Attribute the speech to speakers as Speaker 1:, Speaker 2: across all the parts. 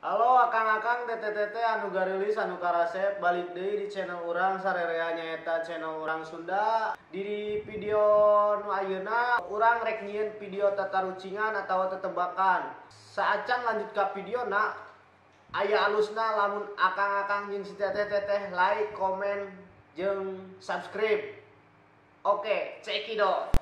Speaker 1: Halo akang-akang teteh-teteh anu garilis anu karasep, balik deui di channel urang sarerea nyaeta channel urang Sunda. Di video nu ayeuna urang rek nyieun video tatarucingan atawa tetebakan. Saacan lanjut ka videona, aya alusna lamun akang-akang jeung si teteh-teteh like, komen, jeung subscribe. Oke, cekidot.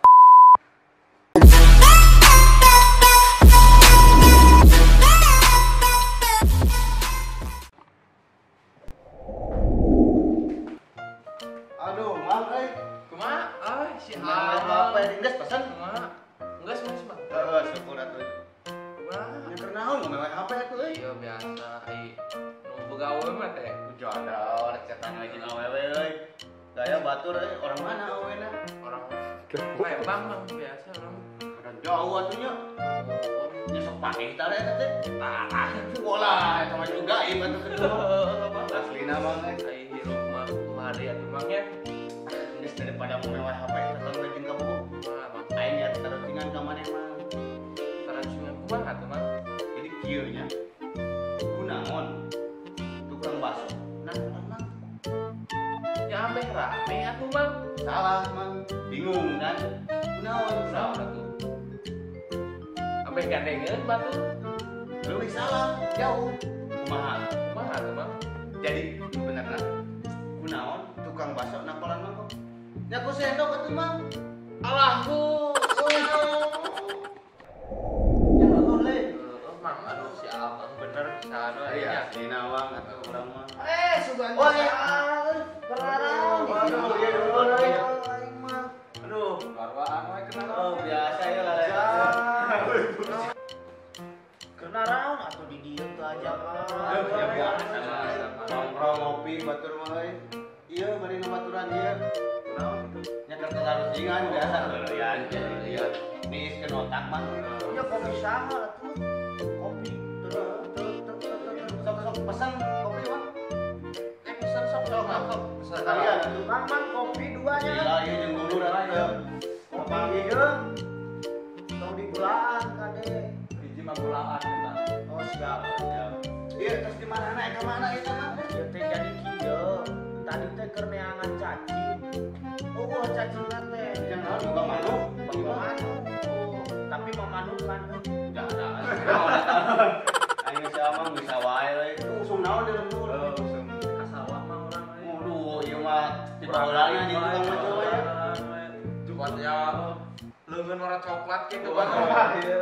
Speaker 2: Aduh, mang euy.
Speaker 3: Kumaha? Ah, si
Speaker 2: Apa geus pesen?
Speaker 3: Kumaha? Geus geus, Mang.
Speaker 2: Heeh, syukur atuh.
Speaker 3: Kumaha?
Speaker 2: Nya keur naon ngomong HP atuh euy.
Speaker 3: Iya biasa ai nu begawe mah teh.
Speaker 2: Jodoh, rek cetan lagi awewe euy. Gaya batur euy, orang mana awena?
Speaker 3: Orang Lembang, Mang, biasa orang.
Speaker 2: Orang jauh atuh nya. Nya sok panggih tah eta teh.
Speaker 3: Tah,
Speaker 2: bola eta mah juga ieu atuh kedua. Aslina mang euy.
Speaker 3: Ai hirup mah kumaha deui atuh Mang nya.
Speaker 2: Geus daripada mewah HP tetep rajin ka buku.
Speaker 3: Kumaha, Mang?
Speaker 2: Aing nya tarucingan ka maneh mah.
Speaker 3: Tarucingan kumaha atuh, Mang?
Speaker 2: Jadi kieu nya. Kunaon tukang bakso nah Mang.
Speaker 3: Ya ambeh rame atuh, Mang.
Speaker 2: Salah, Mang. Bingung kan? Kunaon?
Speaker 3: Salah atuh. Ambeh gandengeun batur.
Speaker 2: Leuwih salah, jauh. Kumaha?
Speaker 3: Kumaha atuh, Mang?
Speaker 2: Jadi benerna kunaon tukang bakso nakolan mangkok? Nya ku sendok atuh, Mang.
Speaker 3: Alah ku.
Speaker 2: Ya heuh le.
Speaker 3: Heeh, Mang, aduh si Amang bener pisan we
Speaker 2: Iya,
Speaker 3: nya.
Speaker 2: aslina Mang atuh urang mah.
Speaker 1: Sugan.
Speaker 2: Oh, iya.
Speaker 1: Kelarang.
Speaker 2: Waduh, iya dulu euy.
Speaker 1: Aing mah.
Speaker 2: Aduh,
Speaker 3: Barwaan we kenal.
Speaker 2: oh biasa ya lah.
Speaker 1: Kena raon atuh di dieu teu aja mah.
Speaker 2: Aduh, ya biasa mah. Nongkrong ngopi batur mah euy. Iya, bari ngabaturan ieu.
Speaker 3: Kunaon kitu?
Speaker 2: Nya keur tarucingan biasa heureuyan jadi ieu. Niiskeun otak mah.
Speaker 1: Ya kopi saha atuh. Kopi teu teu teu teu.
Speaker 2: Sok sok pesan kopi mah.
Speaker 1: Pesan sok
Speaker 3: Sok, sok.
Speaker 2: Sekalian atuh.
Speaker 1: Mang, mang kopi dua nya.
Speaker 2: Gila ieu jeung dulur atuh.
Speaker 1: Kopi jeung tong digulaan kade.
Speaker 3: Hiji mah gulaan eta.
Speaker 1: Oh siap.
Speaker 2: Siap. Iya, terus di mana naik ke mana eta mah?
Speaker 1: Ieu teh jadi kieu. Tadi teh keur neangan cacing. Oh, cacingna teh.
Speaker 2: Jeung naon boga manuk?
Speaker 1: Boga manuk. Oh, tapi mamanukan euy.
Speaker 2: Jangan. Aing si Amang bisa wae euy. Usum naon di lembur?
Speaker 3: Usum ka sawah mah urang euy.
Speaker 2: Waduh, ieu mah tiba-tiba di tukang mah euy.
Speaker 3: Coklat ya leungeun warna coklat gitu Bang.
Speaker 1: Iya.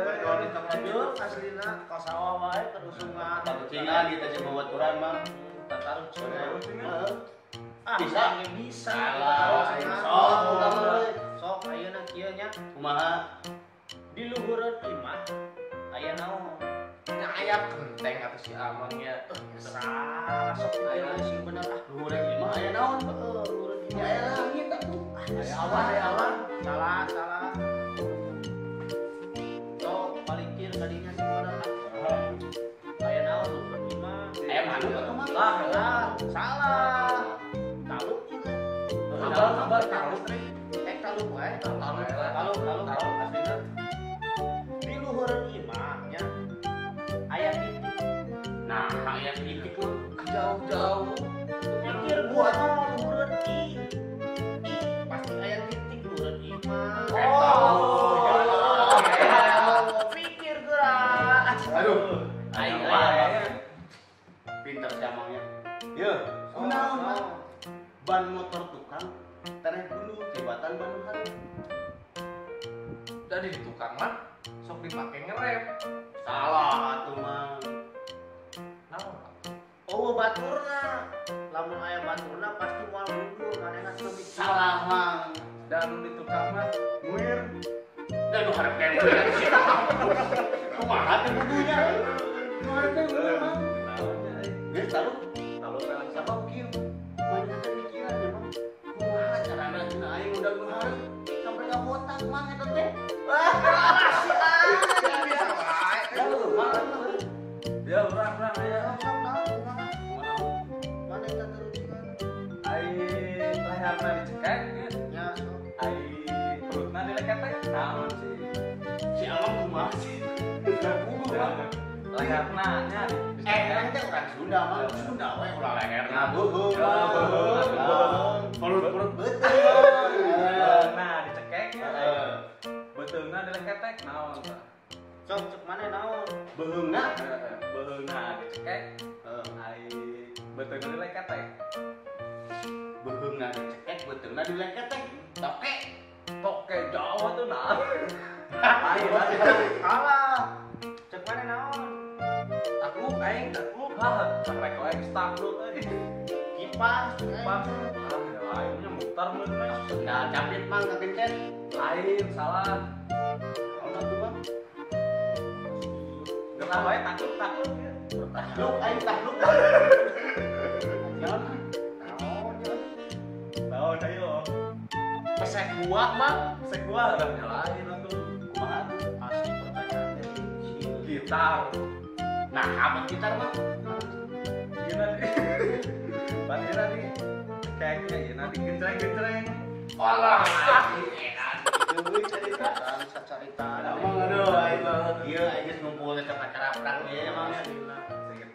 Speaker 1: Jeung aslina ka sawah wae keur usungan.
Speaker 2: Tarucingan gitu jeung babaturan mah.
Speaker 1: Tatarucingan.
Speaker 2: Heeh.
Speaker 1: Ah,
Speaker 2: Bisa?
Speaker 1: aing bisa.
Speaker 2: Salah, aing sok tukang mah euy.
Speaker 1: Sok ayeuna kieu nya
Speaker 2: Kumaha?
Speaker 1: di luhureun imah aya naon?
Speaker 3: Nya aya kenteng atuh si Amangnya.
Speaker 1: Salah sok pikir sing bener ah.
Speaker 2: Luhureun imah aya naon?
Speaker 1: Heeh, luhureun
Speaker 2: Ya
Speaker 1: imah.
Speaker 2: aya langit atuh.
Speaker 1: Aya awan, aya awan. Salah, salah. Sok palikir kadinya sing bener ah. Aya naon luhureun imah?
Speaker 2: Aya manuk atuh mah.
Speaker 1: Lah, lah, salah. Taluk ieu teh.
Speaker 3: Abal taluk.
Speaker 1: Taluk wae.
Speaker 3: Taluk.
Speaker 1: Taluk, taluk,
Speaker 3: Taluk.
Speaker 1: aslina. Di luhureun imah nya aya titik.
Speaker 2: Nah, aya titik mah.
Speaker 3: Jauh-jauh.
Speaker 1: Mikir gua luhureun i. I pasti aya titik luhureun imah.
Speaker 3: Oh.
Speaker 1: Pikir geura.
Speaker 2: Aduh,
Speaker 3: Aing
Speaker 2: aing
Speaker 3: wae.
Speaker 2: Pinter si Amangnya. Yeuh, kunaon mah? Ban motor tukang tereh gundul tibatan ban hareup.
Speaker 3: Jadi di tukang mah sok dipake ngerem.
Speaker 2: Salah atuh mah.
Speaker 3: Naon?
Speaker 1: Oh, baturna. Lamun aya baturna pasti moal gundul manehna teu mikir.
Speaker 2: Salah mang.
Speaker 3: Dan nu di tukang mah
Speaker 2: Muir. Da nu hareup teh muir sih. Kumaha teh gundulnya? Nu hareup teh muir mah.
Speaker 3: Naon nya euy?
Speaker 2: Geus taruh.
Speaker 3: Taluk we langsung.
Speaker 2: Sabab kieu. Banyak teh mikiran ya mah. Kumaha carana cenah aing udah nu hareup sampai ka botak mang eta teh.
Speaker 1: Ah, si anjing bisa wae.
Speaker 2: Ya lu mah.
Speaker 3: Ya urang aya.
Speaker 1: Sok naon kumaha? Mana eta terucingan?
Speaker 3: Ai leherna dicekek nya.
Speaker 1: Nya sok.
Speaker 3: Ai perutna dileketek. Naon sih?
Speaker 2: Si Amang kumaha sih? Kumaha?
Speaker 3: Leherna nya.
Speaker 2: Urang teh urang Sunda mah. Sunda we ulah leherna beuheung. Perut-perut beuteung.
Speaker 3: Nah, dicekek nya. Beuteungna dileketek naon tah?
Speaker 1: Sok cek mana naon?
Speaker 2: Beuheungna.
Speaker 3: Beuheungna dicekek. Ai beuteungna dileketek.
Speaker 2: Beuheungna dicekek, beuteungna dileketek. Toke.
Speaker 3: Toke Jawa tuh nah. Lain
Speaker 1: salah. Cek mana naon?
Speaker 3: Takluk aing, takluk. Hah, sampai kau aing takluk euy.
Speaker 1: Kipas,
Speaker 3: kipas. Ah, lainnya mutar mun mah.
Speaker 2: Nah, capit mang kagencet.
Speaker 3: Lain salah.
Speaker 2: Naon atuh mah?
Speaker 3: Geus wae takluk, takluk.
Speaker 2: Takluk aing takluk. Naon?
Speaker 1: Naon ya?
Speaker 3: Naon ayo.
Speaker 1: Pesek buah mah,
Speaker 3: pesek buah udah nyalain atuh.
Speaker 2: Kumaha tuh?
Speaker 1: Asli pertanyaan teh.
Speaker 3: Gitar.
Speaker 2: Nah, apa gitar mah?
Speaker 3: Iya nanti. Berarti nanti kayaknya ya nanti genjreng-genjreng.
Speaker 2: Alah.
Speaker 1: Deui cerita, sacarita.
Speaker 2: Emang aduh aing mah. Ieu aing geus ngumpul teh acara perang ieu mah.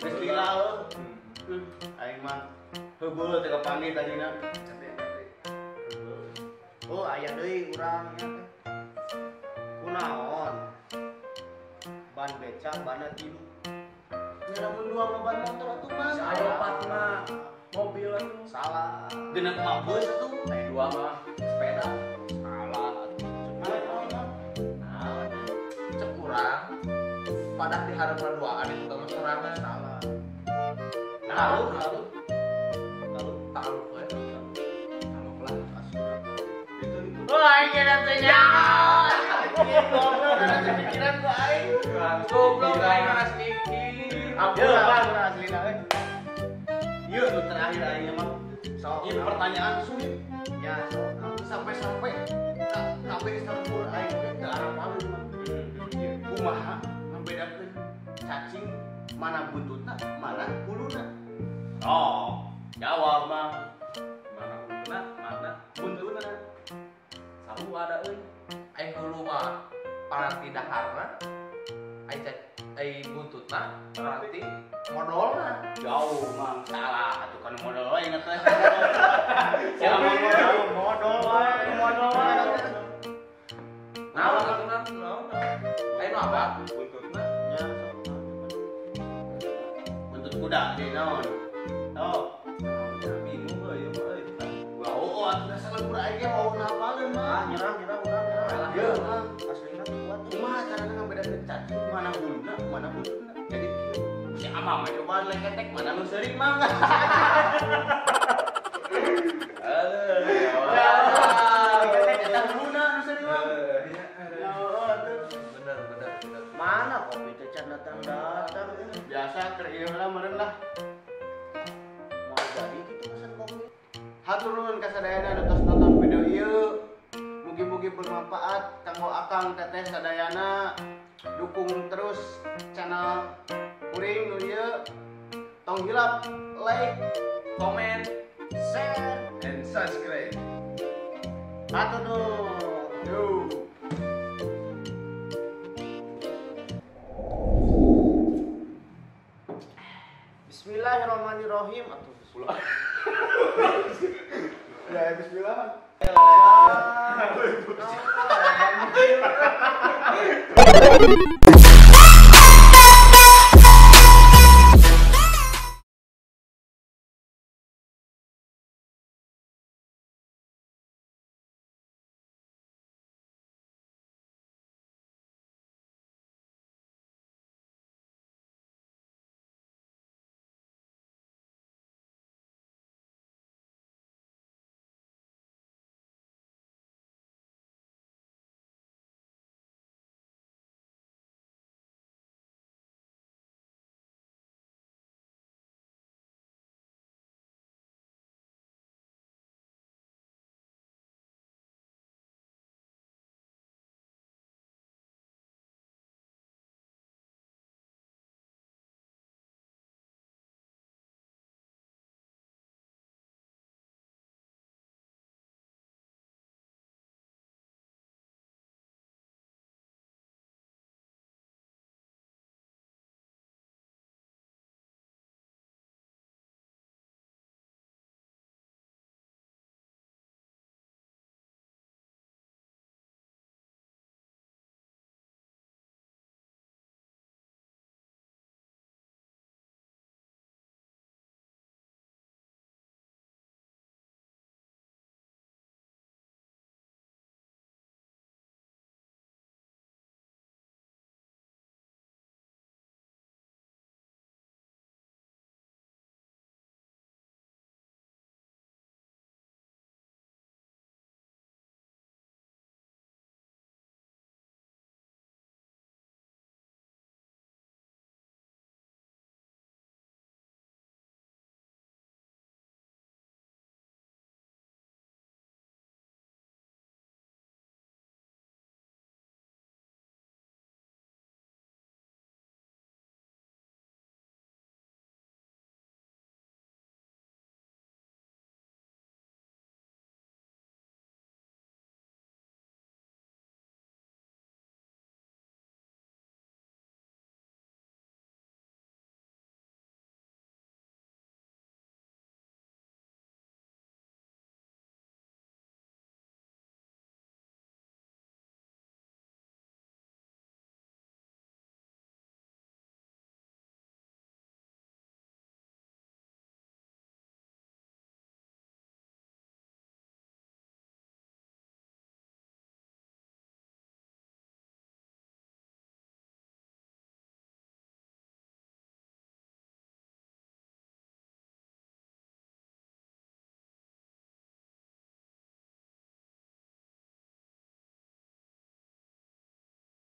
Speaker 2: Geus lila euy. Aing mah heubeul teh kapanggih tadina.
Speaker 1: Oh, aya deui urang nya teh. Kunaon? Ban beca bana tilu.
Speaker 2: Nya lamun dua mah ban motor atuh mah.
Speaker 3: Aya opat mah mobil atuh.
Speaker 1: Salah.
Speaker 2: Genep mah bus atuh.
Speaker 3: Aya dua mah sepeda.
Speaker 1: Salah atuh.
Speaker 3: Naon? Cek urang padah di hareupeun duaan itu mah sorangan.
Speaker 1: Salah.
Speaker 3: Tahu, tahu. Tahu we. Tahu lah.
Speaker 2: Oh, aing teh nya. Goblok, ada pikiran ku aing.
Speaker 3: Goblok aing mah sedikit.
Speaker 2: Ampun, Bang, aslina euy. Ieu nu terakhir aing mah.
Speaker 1: Sok,
Speaker 2: ieu pertanyaan sulit.
Speaker 1: Ya, sok.
Speaker 2: Sampai-sampai kabeh sampur aing teh teu arapaleun mah. Kumaha ngabedakeun cacing mana buntutna, mana huluna? Oh, jawab mah.
Speaker 3: Mana huluna, mana
Speaker 2: buntutna.
Speaker 3: Sarua ada euy. Aing hulu mah paranti daharna, aing buntutna paranti modolna.
Speaker 2: Jauh mang salah atuh kan modol we inget teh.
Speaker 1: Siapa modol? Modol wae, modol wae.
Speaker 3: Naon atuh naon? Aing apa? Buntutna
Speaker 1: nya sok.
Speaker 2: Buntut kuda di naon? Oh,
Speaker 3: bingung euy ieu mah euy.
Speaker 2: Wah, oh atuh dasar lembur aing ge mau napaleun mah.
Speaker 1: Ah, nyerah urang nyerah.
Speaker 2: Yeuh, mah
Speaker 1: aslina teu kuat.
Speaker 2: Kumaha carana ngabedakeun cacing mana huluna, mana buntutna? Jadi kieu. Si amang mah cobaan leketek mana nu seurik mah.
Speaker 3: Aduh.
Speaker 2: Leketek eta huluna nu seurik mah.
Speaker 3: Ya
Speaker 2: atuh.
Speaker 3: Bener.
Speaker 1: Mana kopi teh can datang-datang.
Speaker 2: Biasa keur ieu lah meureun lah.
Speaker 1: Mau jadi kitu pesan kopi.
Speaker 2: Hatur nuhun ka sadayana nu tos nonton video ieu. Mugi-mugi bermanfaat kanggo akang teteh sadayana. Dukung terus channel kuring nu ieu. Tong hilap like,
Speaker 3: comment,
Speaker 1: share,
Speaker 3: and subscribe.
Speaker 1: Hatur nuhun.
Speaker 2: Yo.
Speaker 1: Bismillahirrahmanirrahim atuh.
Speaker 2: Ya bismillah.
Speaker 1: Ya.